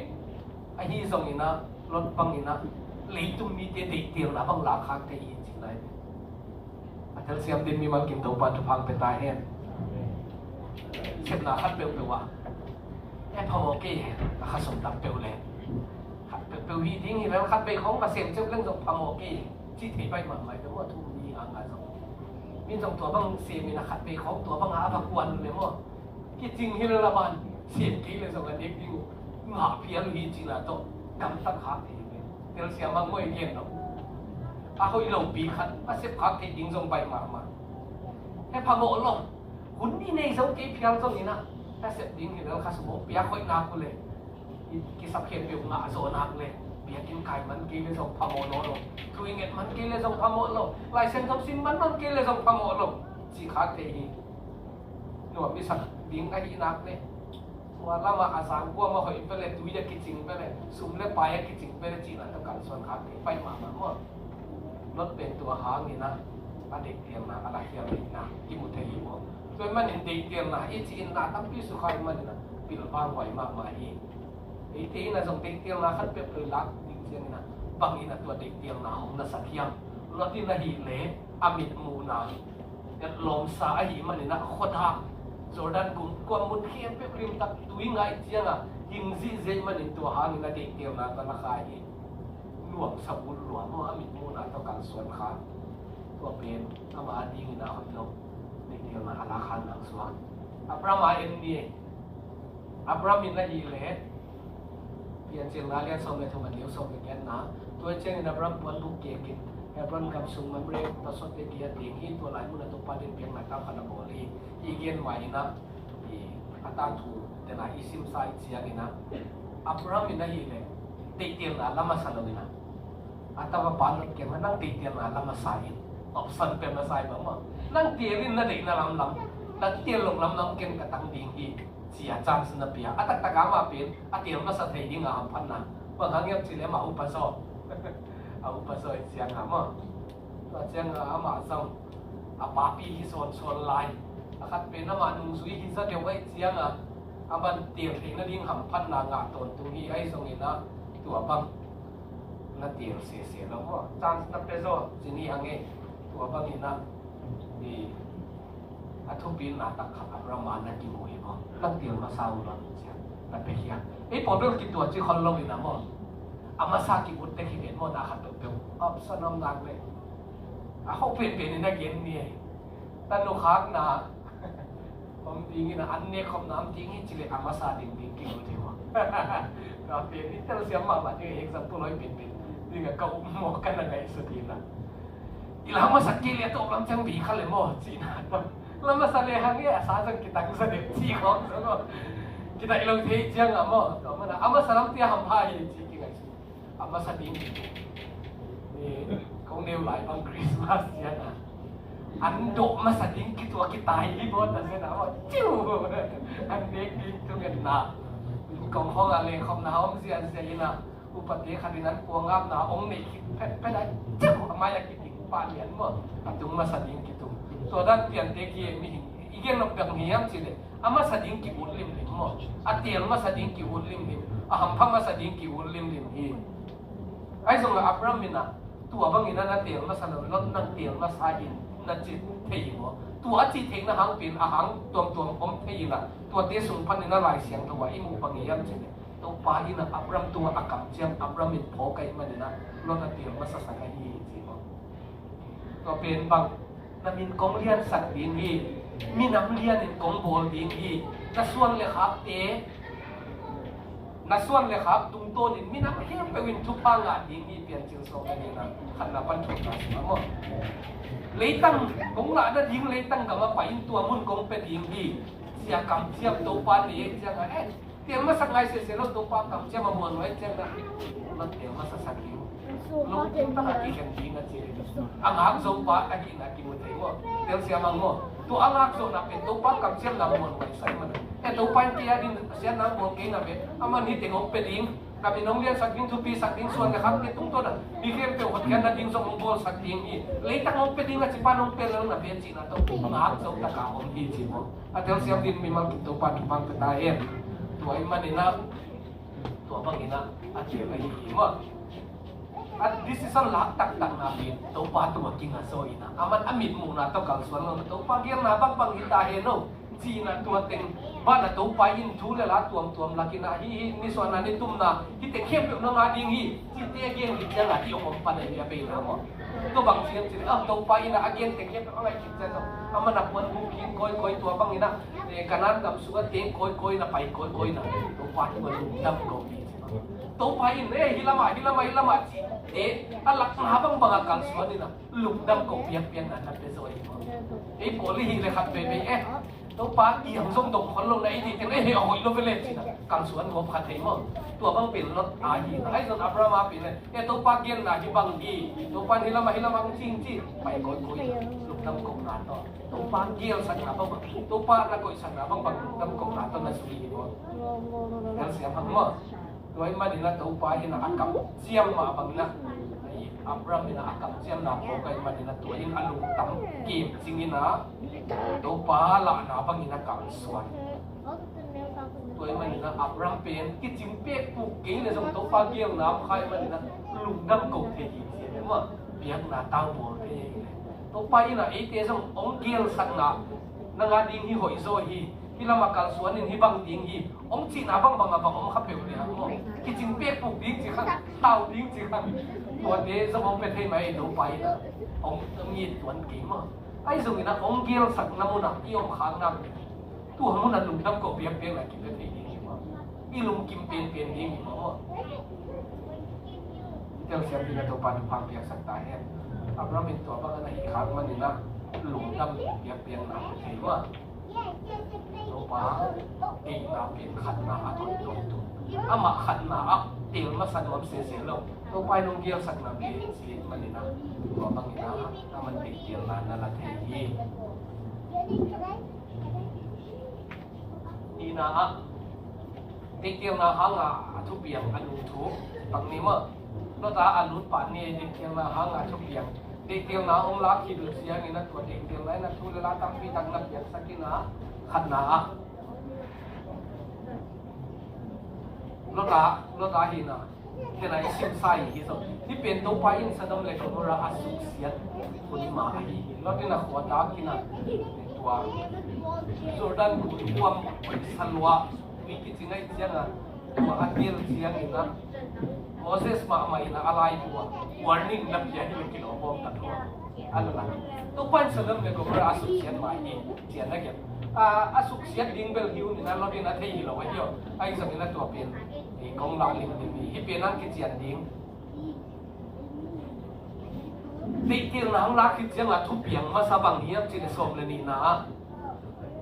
Ahi zongin ah Lot bangin ah leitung mite deihtelna bang lak khak thei hi cih lai. A telsiam din mimal kim Topa thupha pia ta hen. Sepna khat peuhpeuh ah e phamawh kei a kha sawm tak peuh le khat peuhpeuh hi ding hi lel khat bei khawng ka sem ceuh leng zong phamawh kei cih thei pai mahmah peuh a thu mi hang a zong min zong tua bang semin a khat bei khawng tua bang a a va kuan le maw? Kicing hi lel a ban sem kei le zong a nek ding uh ngah phial uh hi cihna tawh gamtat khak thei hi. Telsiam a ngoi gen lo a hoih lopi khat a sep khak thei ding zong bai mahmah. He phamawh lo hun ni nei zo kei phial zongin ah a sep ding hi lel kha sum piak hoih nak uh le kisap khem peuh ngah zawh nak le biakinn kai man kei le zong phamawh lo lo, thu i nget man kei le zong phamawh lo, Lai Siangtho sim man man kei le zong phamawh lo cih khak thei hi. Nuam i sak ding ahih nak le tua lamah a zang kuam a hoih pele tui a kicing pele sum le pai a kicing pele cihna tawh kalsuan khak thei pai mahmah maw? Lot pen tua hangin ah a deihtelna a lakhial dingna i mu thei hi maw? Tua ahih manin deihtelna i cih in na tampi sukha ahih manin ah pilvang huai mahmah hi. Eite in ah zong deihtelna khat peuh peuh lak ding ciangin ah bangin ah tua deihtelna hong na sak hiam? Lot in ahih leh a mitmuhna etlawmsa ahih manin ah khuadak Jordan kum kuam mun khempeuh limtak tui ngaih ciangah hing zihziah ahih manin tua hangin a deihtelna tawh na kha hi. Nuamsa bul lua maw a mitmuhna tawh kalsuan kha. Tua pen amah a dingin a hoih lo deihtelna a lak kha nang suak. Abraham a en ni. Abraham in ahih leh Piancilna lian sawm le thum a neu sawm le giatna. Tua ciangin Abraham puanbuk kekin Hebron gam sung Mamre pasawtte kiat ding hi. Tua lai munah Topa in biakna tau khat a bawl hi. I gen mai inah a tangthu tena i simsa i cianginah Abraham in ahih leh deihtelna la masa lo inah a tapa pa Lot kiangah nang deihtelna la masa in option pe masa i bangmah nang tel in na deihna lamlam nang tel lo lamlam ken ka tang ding hi. Cia chance na pia a taktak a amah pen a tel masa thei ding a hamphatna bang hang hiam cih leh amah upa zaw a upa zaw i ciang a maw? Tua ciang a amah zong a papi hi sawnsawn lai. A khat pen amah nungzui hi za deuh a i ciang a aman tel theihna ding hamphatna ngah tawntung hi. Ahi zongin ah tua bang na tel sese lo maw? Chance na pia zaw ci ni hang e. Tua bangin ah a thupilna tak khat Abraham a na kimu hi maw? Nang tel masa uh lo ciang na pia hiam? Ei pawlbel kituah ci khol lo inah maw? A masa kibut tek hi ven maw? Na khat peuhpeuh option om nak le a hoh penpen in a gen ni ei. Tanukhakna om dingin a an nek khopna om ding hi cileh a masa ding ding kilut hi maw? Ka pen i telsiam mahmah ding example hoih penpen ding a ka up maw ka na ngaihsut inah I la masa kei le a tawp lam ciang bei kha le maw cihna tawh la masa le hang e a sa zong kitang sa deuh cih khawng sa maw? Kidaih lo thei ciang a maw? Tua mana a masa lam tia hampha hi cih kingaihsun a masa ding hi. Kong neu lai bang Christmas ciang a an dawh masa ding kituah kitai hi maw ta zena maw? Ciu an nek ding thungetna kong khawng a lengkhopna hawm ziahziah inah Upate khat in an pua ngapna hong neih khit phet phet a, ciau a mai a kiting pah lian maw, a tung masa ding kitung. Tua dan piante ki mihing i gen nop bek hi hiam cih leh, a masa ding ki-ut limlim maw, a teel masa ding ki-ut limlim, a hampha masa ding ki-ut limlim hi. Ahi zongin Abraham in ah tua bangin ah na teel masa lo, Lot nang teel masa in na ci thei maw? Tua a cih theihna hang pen a hang tuamtuam om thei in ah, tuate sung panin ah Lai Siangtho ah i muh bang hiam cih leh, Topa in ah Abraham tungah a kamciam, Abraham in phawk ahih manin ah Lot a teel masa sak ahi hi ci maw? Tua pen bang, na min kong liansak ding hi, minam lianin kong bawl ding hi, na suan le khakte, na suan le khak tungtawnin minam khempeuh in thupha ngah ding hi, Piancil sawm le nihna khatna pan thumna sungah maw? Leitang kong ngah nading leitang gam a pai in tua mun kong pia ding hi, ci a kamciam Topa nei ahih ciangin, eh, teel masak ngai sese lo, Topa kamciam a muan ngai ciangin, na teel masak sak ding. Lungkim takin kikhen ding a ci. A ngak zo pa ahihna kimu thei maw? Telsiam hang maw? Tua a ngak zo na pen Topa kamciamna muan ngai sak man. Eh, Topa in kei a ding siatna muan kei na ve. Aman hi teng hong pia ding. Ka min hong liansak ding, thupisak ding, suan le khakte tungtawn a mi khempeuh hotkhiatna ding zong hong bawlsak ding hi. Leitang hong pia ding a ci pan hong pia lel na ve cihna tawh ngak zo taka om hi ci maw? A telsiam ding mimal kim Topa thupha pia ta hen. Tua ahih manin ah, tua bangin ah a teel ahi hi maw? A decision lak taktakna pen Topa tungah kinga zaw in ah, aman a mitmuhna tawh kalsuan lo, Topa geelna bangbang hi ta hen aw, ci-in ah tua teng banah Topa in thu le la tuamtuam lak in ah, hih, hih nisuahna nitumna hih teng khempeuh na ngah ding hi, cihte a gen khit ciangin hih hong om pan ahi a beina maw? Tua bang ci hiam cih leh, ah, Topa in ah a gen teng khempeuh a ngaih khit ciangin, aman a puan buk kik kawikawi, tua bangin ah, eh, Kanaan gam sungah teng kawikawi na, pai kawikawi na, Topa tungah lungdam ko hi. Topa in, eh, hih lamah, hih lamah, hih lamah cihte a lakna bangbang a kalsuan in ah lungdam ko piakpiakna na pia zaw hi. Ei pawl i hih leh khat veivei, eh, Topa kiang zong dong khol lo na i cih teng, eh, heh, a hoih lo ve leh ci-in ah kalsuan gawp kha thei maw? Tua bang pen Lot a hi. Ahi zong Abraham a pen, eh, Topa geelna hih bang hi, Topa in hih lamah, hih lamah hong ci hi ci, pai kawikawi na, lungdam kohna tawh, Topa geelsakna bangbang, Topa na koihsakna bangbang lungdam kohna tawh na zui hi maw? Telsiam hang maw? Tua ahih manin ah Topa in ah a kamciam mah bangin ah, Abraham in ah a kamciamna phawk ahih manin ah tua in a lungtang kimcing in ah Topa lahna bangin ah kalsuan. Tua ahih manin ah Abraham pen kicing pekpuk kei leh zong Topa geelna om kha ahih manin ah lungdam ko thei hi ci maw? Biakna tau bawl thei hi. Topa in ah eite zong hong geelsakna na ngah ding hi, hoih zaw hi, hih lamah kalsuan in hih bang ding hi, hong cihna bangbang a bang om kha peuh leh maw? Kicing pekpuk ding ci khan, tau ding ci khan, tuate zong hong pia thei mah hi. Topa in ah hong, hong it tuan kei maw? Ahi zongin ah hong geelsakna munah i om khakna, tua munah lungdam ko piakpiakna kipia thei ding hi maw? I lungkim penpen ding hi maw? Telsiam ding a Topa thupha piaksak ta hen. Abraham in tua bang a na hih khak manin ah lungdam piakpiakna thei maw? Topa deihna pen khatna a koih tuamtuam. Amah khatna ah teel masa nuam sese lo. Topa in hong geelsakna pen ci manin ah tua bangin ah aman deihtelna na la thei hi. Nihna ah, deihtelna hanga a thupiang a nu thu bang ni maw? Lot a a lut pah ni, deihtelna hanga a thupiang. Deihtelna hong lak khit uh ciangin a tua deihtelna in a thu le la tampi tak na piangsak in ah, khatna ah Lot a, Lot a hi na. Tena i simsa hi hi zo. Hih pen Topa in Sodom le Gomorrah a suksiat hun mah ahi hi. Lot in a khua tak in a, tua Jordan gun huam sa lua, tui kicing ahih ciangin, tua a tel ciangin a, Moses mahmah in a, a laibu ah warning na pia hi leh kilawm bawm tak lua. A la la. Topa in Sodom le Gomorrah a suksiat mah hi, cian na gen. A, a suksiat ding bel hi un in a, Lot in a thei hi lo ahi aw. Ahi zongin a tua pen, eh, kong lah limlim hi, hih pen a kician ding. Deihtelna hong lak khit ciangin a thupiang masa bang hiam cih leh sawm le nihna ah,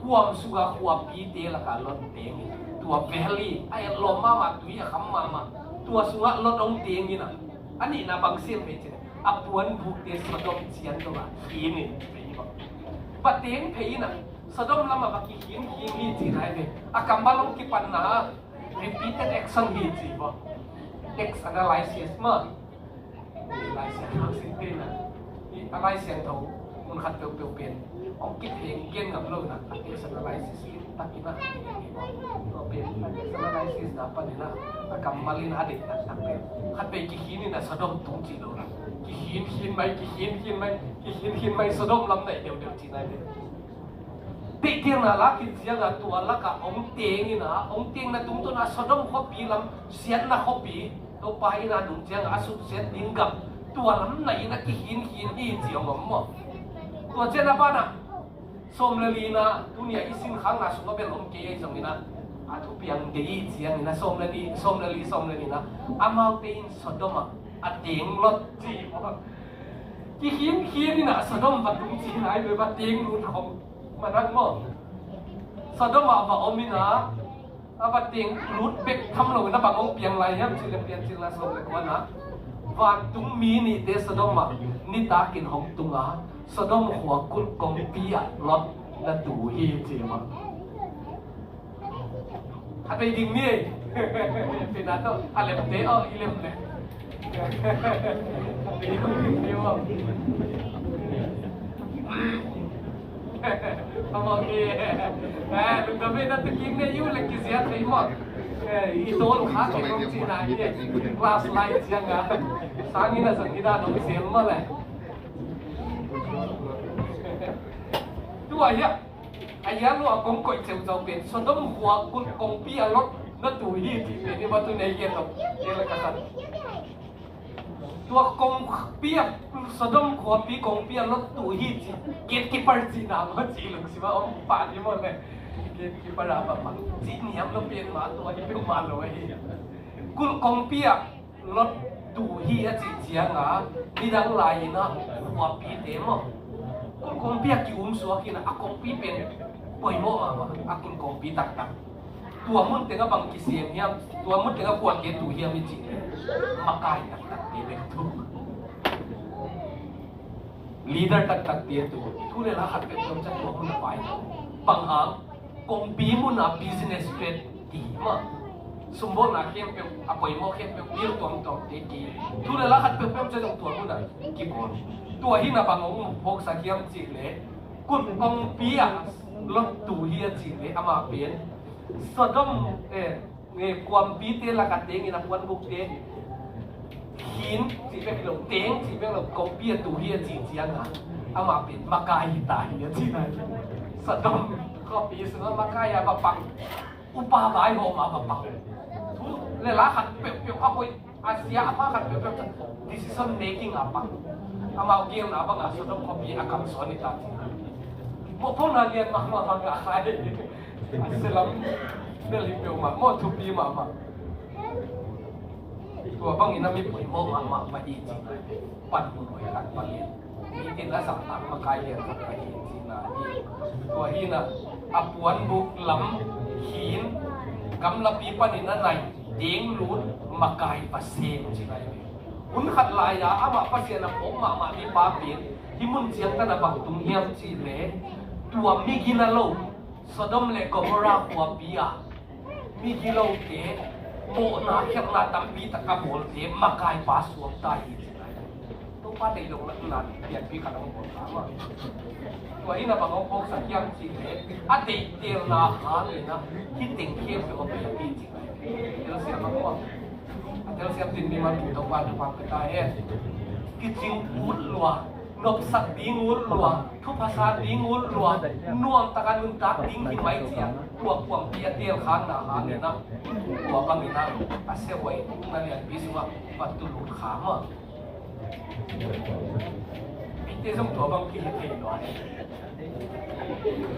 kuam sungah khuapite lakah Lot teng in, tua valley a etlawm mahmah, tui a kham mahmah, tua sungah Lot hong teng in a, a nihna bang siam ve cih leh a puanbukte Sodom cian dongah khin in, va teng phei in a, Sodom lamah va kikhin khin hi cihna hi ve. A kammal hong kipanna ah repeated action hi ci maw? Text analysis mah. Lai Siangtho sin te na. I a Lai Siangtho mun khat peuhpeuh pen hong kitheng gen ngam lo na, a text analysis in takin a, tua pen a text analysis na panin a, a kammal in a deih taktak pen khat vei kikhin in a Sodom tung ci lo na. Kikhin khin mai, kikhin khin mai, kikhin khin mai, Sodom lam naih deuhdeuh ci nai ve. Deihtelna lak in ciangah tua lakah hong teng in a, hong tengna tungtawn a Sodom khuapi lam siatna khuapi, Topa in a nung ciangah a suksiat ding gam tua lam naih in a kikhinkhin hi ci hong om maw? Tua ciang a banah sawm le li na, tuni a i sinkhakna sungah bel om kei ahi zongin a, a thupiang deih i ciangin a sawm le li, sawm le li, sawm le li na, amaute in Sodom ah a teng Lot ci maw? Kikhinkhin in a Sodom va tung ci nai ve, va teng lut khong. Manang maw? Sodom ah va om in a, a va teng lut bek tham lo in a bang hong piang lai hiam cih leh Piancilna sawm le kua na, vantung mi nihte Sodom ah nitakin hong tung a, Sodom khua kulh kongpi ah Lot na tu hi ci maw? A bei ding ni. Pina tawh a lemte aw, i lem le. Amau ki. Eh, lungdam ei na, tu king ne, i ut le kizia thei maw. Eh, i tol kha thei kong ci na hi. Class lai ciang a, sang in a sang in a dong sel maw le. Tua hiah a hiah lua kong koih ceucau pen Sodom khua kulh kongpi a Lot na tu hi cih pen i va tu nei gen lo. Tua kongpi a, Sodom khuapi kongpi a Lot tu hi ci. Gatekeeper cihna maw, ci lungsim a om pah ni maw le. Gatekeeper a va mang ci niam lo pen mah, tua hi peuhmah lo ahi. Kulh kongpi a Lot tu hi a cih ciang a, midang lai in a khuapite maw, kulh kongpi a ki-um suak in a, a kongpi pen poimawh mahmah, a kulh kongpi taktak. Tua mun teng a bang kisem hiam, tua mun teng a kuate tu hiam i cih leh, makai taktakte bek tu. Leader taktakte tu. Thu le la khat peuhpeuh ciang tua mun a pai lo. Bang hang, kongpi mun a business pet ti mah. Sumbawlna khempeuh, a poimawh khempeuh, pil tuamtuamte ki. Thu le la khat peuhpeuh ciang tua mun a kibawl. Tua hi na bang hong phawksak hiam cih leh, kulh kongpi a Lot tu hi a cih leh, amah pen Sodom, eh, nge, kuampite lak a teng in a puanbukte khin cih bek lo, teng cih bek lo, kongpi a tu hi a cih ciang a, amah pen makai hi ta hi a cih na. Sodom khuapi sungah makai a va pang. Upa vaihawm a va pang. Thu le la khat peuhpeuh a hoih, a sia a pha khat peuhpeuh, decision making a pang. Amau gelna bang a Sodom khuapi a kamsuan hi ta cih na. Mawhphona lian mahmah bang a khai. A sia lam bel hi peuhmah, maw, thupi mahmah. Tua bangin a mi poimawh mahmah mah hi ci. Panmun hoih khat palian. Nitin a zahtak makai lian khat palian cihna hi. Tua hi na, a puanbuk lam khin, gamlapi panin a nai, teng lut, makai va sem cihna hi. Hun khat lai-a amah Pasian a phawk mahmah mipa pen hih mun ciangtan a bang tung hiam cih leh, tua migina lo Sodom le Gomorrah khuapi ah migilote, mawhna khialhna tampi tak a bawlte makaipa suakta hi. Topa deih lohna lianpi khat hong bawl ta mah. Tua hi na bang hong phawksak hiam cih leh, a deihtelna hangin a hih teng khempeuh a piang hi ci. Telsiam a kua, a telsiam ding mi man tung Topa thupha pia ta hen. Kicing ut lua, nopsak ding ut lua, thupha sa ding ut lua, nuamtak a nuntak ding hi mai ciang, tua kuampi a telkhanna hangin a, tua bangin a, a siahuai na lianpi sungah va tu lut kha mah. Eite zong tua bang kihe thei lua hi.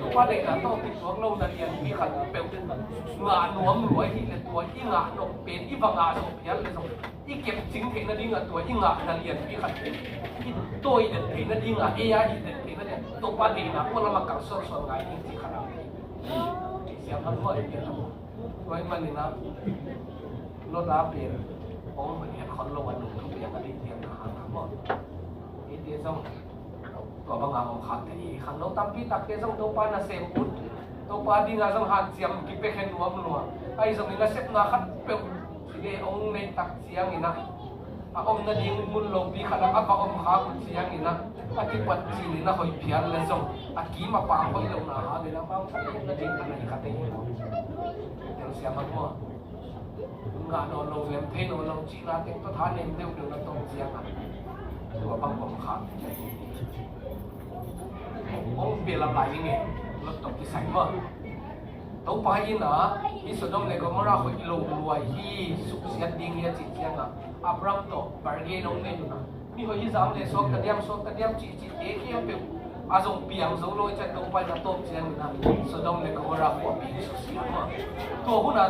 Topa deihna tawh kituak lohna lianpi khat peuh ngah nuam lua hi leh, tua i ngah nop pen i va ngah zawh phial leh zong, i kepcing theihna dingah tua i ngahna lianpi khat pen i tawi den theihna dingah, ei a hih den theihna dingah Topa deihna kua lamah kalsuansuan ngai ding cih khat a, siam hang maw, i pian a maw. Tua ahih manin a, Lot a pen hong hong et khol lo a, nung thupiang a ding piang a hang a maw. Eite zong tua banga om khak thei hi. Khangno tampi takte zong Topa nasem ut, Topa dinga zong hanciam kipia khen nuam lua. Ahi zongin a sepna khat peuh Sile hong nei tak ciangin ah, a om nading mun lopi khat ah a va om khak uh ciangin ah, a kipat cil in a hoih phial le zong a kim a pang hoih lohna hangin ah, amau khat om nading a nei khat ei hi maw? Telsiam hang maw? Ngah nawn lo, lem thei nawn lo cihna teng tawh tha nem deuhdeuh na tawh ciangah, tua bang om khak hong bel a pai ing e. Lot tawh kisai maw? Topa in ah hih Sodom le Gomorrah hoih lo lua hi, suksiat ding hi a cih ciangah, Abraham tawh bargain hong nei un ah, mi hoih hi zang le suak ta diam, suak ta diam cihcihte khempeuh a zong piang zo lo i ciah, Topa in a tawp ciangin ah Sodom le Gomorrah khuapi suksiat maw? Tua hun ah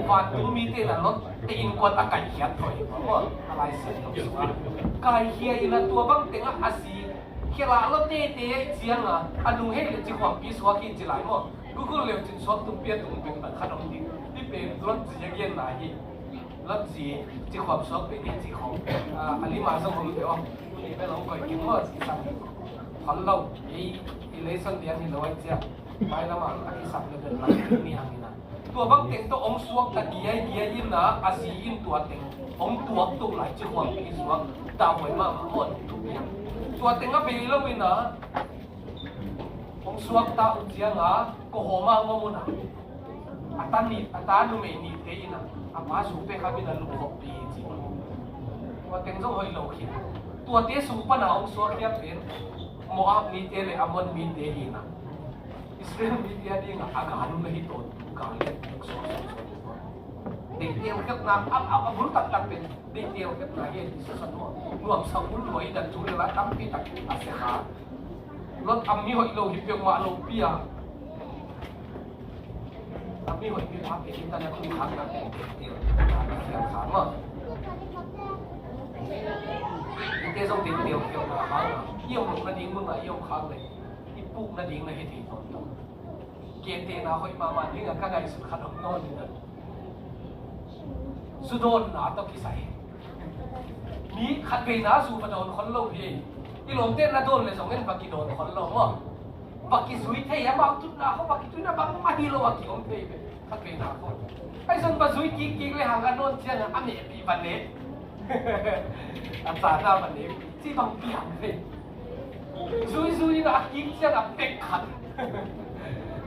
vantung mite in ah Lot te innkuan a kaikhiat thoi maw? A Lai Siangtho sungah kaikhia in ah, tua bang tengah a zi khia lah Lot tete ciangah a nung hei le ci khuampi suak hi ci lai maw? Google leu cin suak tumpi a tung peng bang khat om ding. Hih pen Lot zi a genna hi. Lot zi ci khuam suak pen hi ci khong, ah, a lim a zong om deuh om. Nih bel hong koih kik maw, ci sam khol lo. Ei, ei lesson lian hi lo ai ciah. Mailam ah a kisam le bel lam ni hang in ah, tua bang teng tawh hong suak ta giaigiai in ah, a zi in tua teng hong tuak to lai ci khuampi suak. Tau hoi mahmah maw, tua teng a bei lo in ah, hong suak ta uh ciangah, kawhawm ah hong om un ah, a ta nih, a ta numei nihte in ah, a pa zu pek kha in ah, lukhawhpih hi ci. Tua teng zong hoih lo khin. Tuate sung pan a hong suak hiam pen Moab mite le Ammon mite hi in ah, Israel mite a dingah a gal uh na hi tawn, gal le suak suak suak. Deihtel khiatna a, a, a bul taktak pen deihtel khiatna hi a, decision maw? Nuamsa bul maw, i dan thu le la tampi tak a sia kha. Lot a mi hoih lo hi peuhmah lopi a, a mi hoih mi pa pen i tan a tung khak na pen deihtel khiatna a sia kha maw? Ite zong deihtel khiatna hang a, i om loh nading mun ah i om khak le i puk nading na hi thei tawntung. Gentehna hoih mahmah dingah ka ngaihsut khat om nawn in ah, zu dawnna tawh kisai. Mi khat veina zu va dawn khol lo hi. I lawmte na dawn le zong en va kidawn khol lo maw? Va kizui thei, amau tutna khawng va kituina bangmah hi lo a kiom thei ve. Khat veina khawng. Ahi zong va zui kikkik le hang a nawn ciangah a mehpih va nek. A cana va nek. Ci bang piang thei. Zuizui in a kik ciang a pek khat.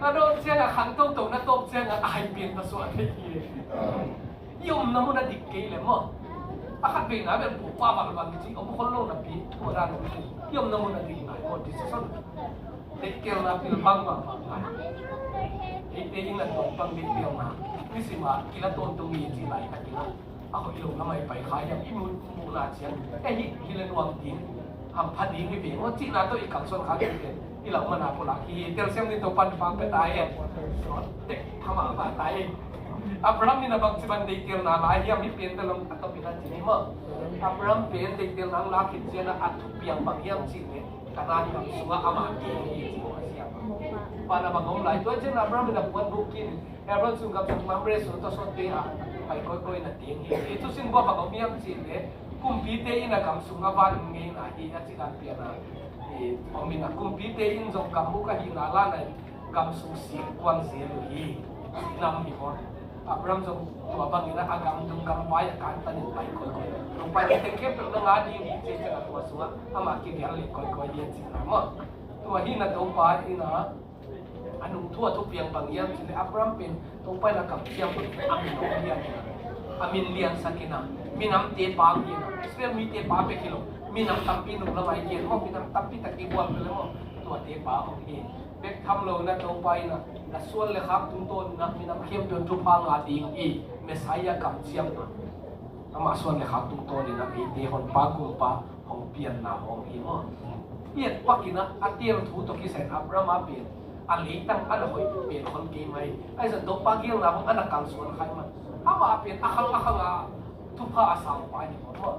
A dawh ciang a khang toto na tawp ciang a ai pian va suah thei hi. I omna mun a dik kei le maw? A khat veina bel pu pa valval ci om khol lo napi tua dan om thei. I omna mun a dik nai maw, decision. Deihtelna pil bang bang bang nai. Eite in a tawp bang deihtelna. Nisim a kila tawntung i ci lai a kila. A hoih lo lamah i pai kha hiam, i muhna ciang. Eh, hih, hih le nuam ding, hampha ding hi ve maw, cihna tawh i kalsuan kha ding te. I lau mana pulak hi, telsiam ding Topa'n thupha pia ta hen. Suak tek phamah pha ta hen. Abraham in a bangci ban deihtelna la hiam, hih pen te lam a tawp in a ci ni maw? Abraham pen deihtelna hong lak khit ciang a, a thupiang bang hiam cih leh, Kanaan gam sungah amah teng hi ci maw a siam. Pan a bang om lai, tua ciang Abraham in a puan buk khin, Hebron sung gam sung Mamre sung tawh sawt te ah pai kawikawi na teng hi. Ei thusin bua bang om hiam cih leh, kumpite in a gam sung a van ngeina hi a ci dan pian a, ei om in a, kumpite in zong gam uk ahihna la na in gam sung sik kuang zel uh hi. Nam hi maw? Abraham zong tua bangin a, a gam dung gam vai a kantan in pai kawikawi. Nong pai teng khempeuh na ngah ding hi ci ciang a, tua sungah amah kivial leh kawikawi hi a cihna maw? Tua hi na Topa in a, a nung thu a thupiang bang hiam cih leh Abraham pen Topa in a kamciam bang a min hong hiam hi. A min liansak in a, minamte pa hong hi in a, Israel mite pa bek hi lo, minam tampi nung lamah i gen maw, minam tampi tak i gual ve le maw, tuate pa hong hi. Bek tham lo in a Topa in a, na suan le khak tungtawn in a minam khempeuh in thupha ngah ding i, Messiah kamciamna. Amah suan le khak tungtawn in a eite Honpa Kumpa hong pianna hong hi maw? I et pak in a, a teel thu tawh kisai in Abraham a pen a leitang a na hoih pen khol kei mai. Ahi zong Topa geelna hong a na kalsuan khai man. Amah pen a khang a khang a thupha a sangpa hi maw?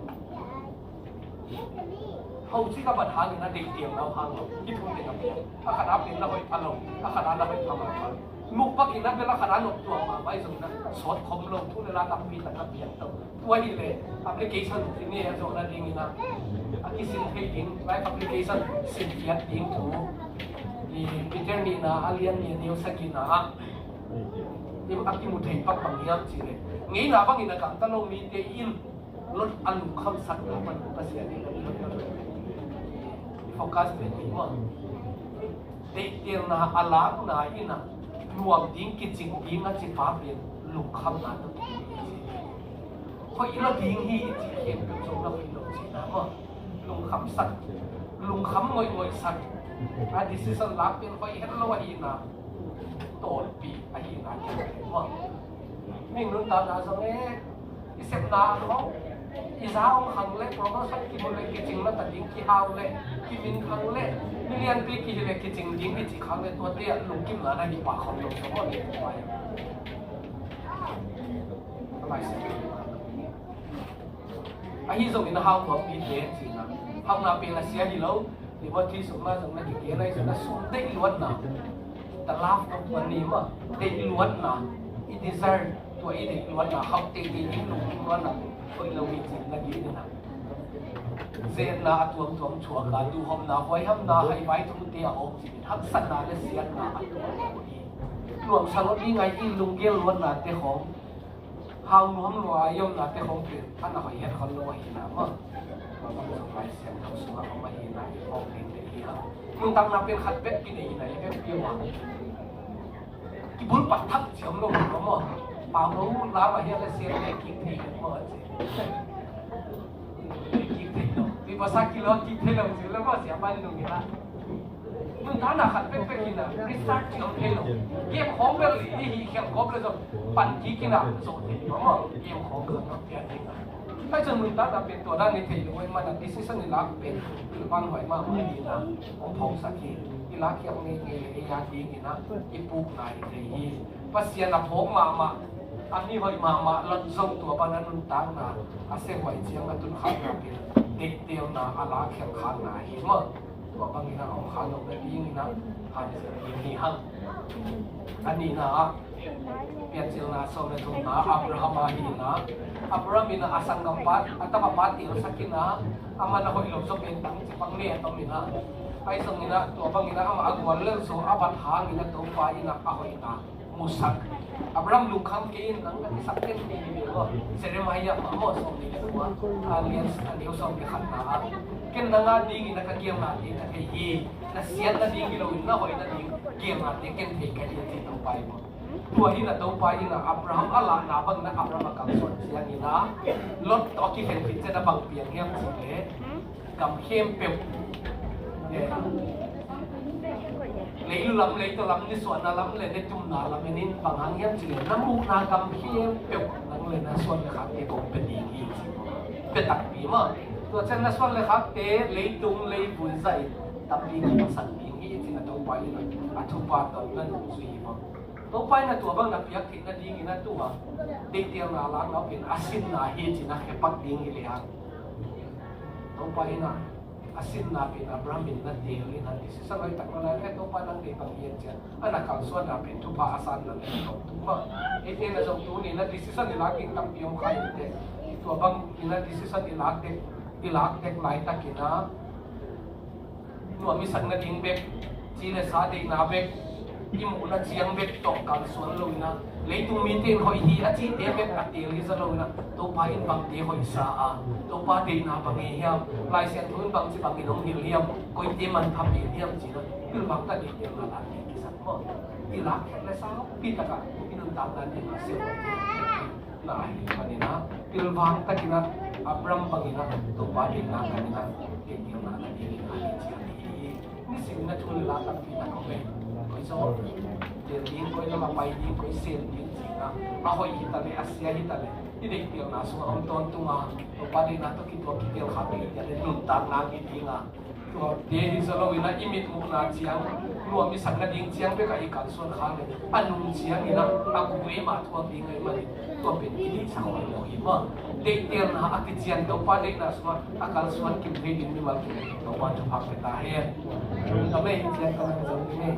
Ho ci ka bat hangin a deihtelna hang lo. Hih thu teng a piang. A khat a pen na hoih pha lo, a khat a na hoih pha mah pha. Muk pak in a bel a khat a nop tuak mahmah i zong in a, sawt khom lo, thu le la tampi tak a piang to. Tua hi leh application i ne a zawhna ding in a, a kisim thei ding, life application simkhiat ding thu. I Peter nihna a lian nih a neu sagihna ah, I a kimu thei pak bang hiam cih leh, ngeina bangin a gamta lo mite in Lot a lungkhamsakna pan Pasian in a lungkhamsak. I focus pen hi maw? Deihtelna a lakna in a nuam ding, kicing ding a cipa pen lungkhamna tawh kimu hi ci. Hoih lo ding hi i cih khempeuh zong na hoih lo cihna maw? Lungkhamsak, lungkham ngoihngoihsak. A decision lak pen hoih het lo ahihna, tawlpi ahihna kei maw? Mihing nuntakna zong e, i sepna khong, i za hong khang le, promotion kimu le, kicing lo ta ding, kihau le, kimin khang le, milianpi kihi le, kicing ding, kicing khang le, tuate ah lungkimna na hi pah khong lo, so maw, ni pai. Ahi zongin a hau nuampite cihna, hauhna pen a sia hi lo. Timothy sungah zong na kigen ahi zong a sum deih luatna, the love of money maw, deih luatna, i desire, tua i deih luatna, hau teitei ding lungkim luatna, hoih lo hi cih na gen hi na. Zetna a tuamtuam thuak a, duhhopna, huaihamna, haivai thute a awk cih, haksatna le siatna a tuamtuam hi. Nuamsa lo ding a i lunggel luatnate khong, hau nuam lua a i omnate khong pen a na hoih het khol lo ahihna maw? Tua bang zong Lai Siangtho sungah om ahihna i phawk ding deih hi hang. Nuntakna pen khat bek kinei hi na, i bek pi uh a, kibulpah thak ciam lo maw? Pau lo lam a hiat le siam le kik thei lo maw a ci. Kik thei lo. Pi pasa kilo kik thei lo ci lo maw, siapa ni nung hi na. Nuntakna khat pekpek in a restart ciang thei lo. Game khawng bel i hih khialh kawp le zong pan kik in a zo thei lo maw? Game khawng khat pia thei lo. Pai zong nuntakna pen tua dan i thei lo, i man a decision i lak pen i pan huai mahmah in a hong phawksak hi. I lak khialh ngeingei le ei a ding in a i pukna i thei hi. Pasian a phawk mahmah, a mihoih mahmah Lot zong tua pan a nuntakna a sia huai ciang a tun khatna pen deihtelna a lak khialh khatna hi maw? Tua bangin a om kha lo nadingin a han hi hang. A nihna ah, Piancilna sawm le thumna, Abraham a hi na. Abraham in a sanggampa, a tamapa telsak in a, a man a hoih lo zaw pen tang ci bang le a tom in a. Ahi zongin a, tua bangin a, amah a guallelh zaw a bat hangin a Topa in a, a hoihna musak. Abraham, lungkham kei in, nang na kisak ken ni ni lo. Jeremiah mah maw, sawm ni le kua, a lian a neu sawm le khatna ah, ken nang a dingin a ka giamna te ka thei hi. Na siatna ding hi loin na hoihna ding giamna te ken thei ka hi, a ci Topa in maw. Tua hi na Topa in a Abraham a lahna bangin a Abraham a kalsuan ciangin a Lot tawh a kikhen khit ciang a bang piang hiam cih leh, gam khempeuh, eh, leilu lam, leitaw lam, nisuahna lam le nitumna lam in bang hang hiam cih leh, na muhna gam khempeuh nang le na suan le khakte kong pia ding hi ci. Pia takpi maw. Tua ciang na suan le khakte leitung leivui zah in tampi kipasak ding hi ci na Topa in a thupha tawh na nungzui hi maw. Topa in a tua bang na piak theih nadingin a tua deihtelna lakna pen a sinna hi ci na khepak ding hi lehang, Topa in a, a sinna pen Abraham in na teel in a, decision hoih tak na la, eh, Topa nang deih bang hi, a ci a, a na kalsuanna pen thupha a sanna le na tawh tu maw. Eite na zong tuni in a decision i lak ding tampi om kha hi teh. Tua bangin a decision i lak dek, i lak dek laitakin a nuam i sak nading bek, ci le sa deihna bek, i muhna ciang bek tawh kalsuan lo in a, leitung mite in hoih hi a cihte bek a teel hi zaw lo in a, Topa in bangte hoihsa a, Topa deihna bang hi hiam, Lai Siangtho in bangci bangin hong hilh hiam, koite manpha pen hiam ci in a, pilvang tak deihtelna lak ding kisam maw. I lak khat le sa pi tak a i nuntakna ding a sia na hi panin a, pilvang takin a, Abraham bangin a, Topa deihna kan in a, deihtelna kan in a, hi ciang hi. Nisim na thu le la tampi tak om e. Koi zaw lel ding, koi lam a pai ding, koi sem ding ci in a, a hoih hi ta le, a sia hi ta le, i deihtelna sungah om tawntung a, Topa deihna tawh kituak kitel kha ding hi ta le, nuntakna hi ding a. Tuate hi zaw lo in a, i mit muhna ciang, nuam i sak nading ciang bek a i kalsuan kha le, a nung ciangin a, a gu ei mah thuak ding ahih manin, tua pen i deihsak hoih lo hi maw. Deihtelna a kician Topa deihna sungah a kalsuan kim thei ding mimal kim Topa thupha pia ta hen. Amen. Cian ka nang zong ding e.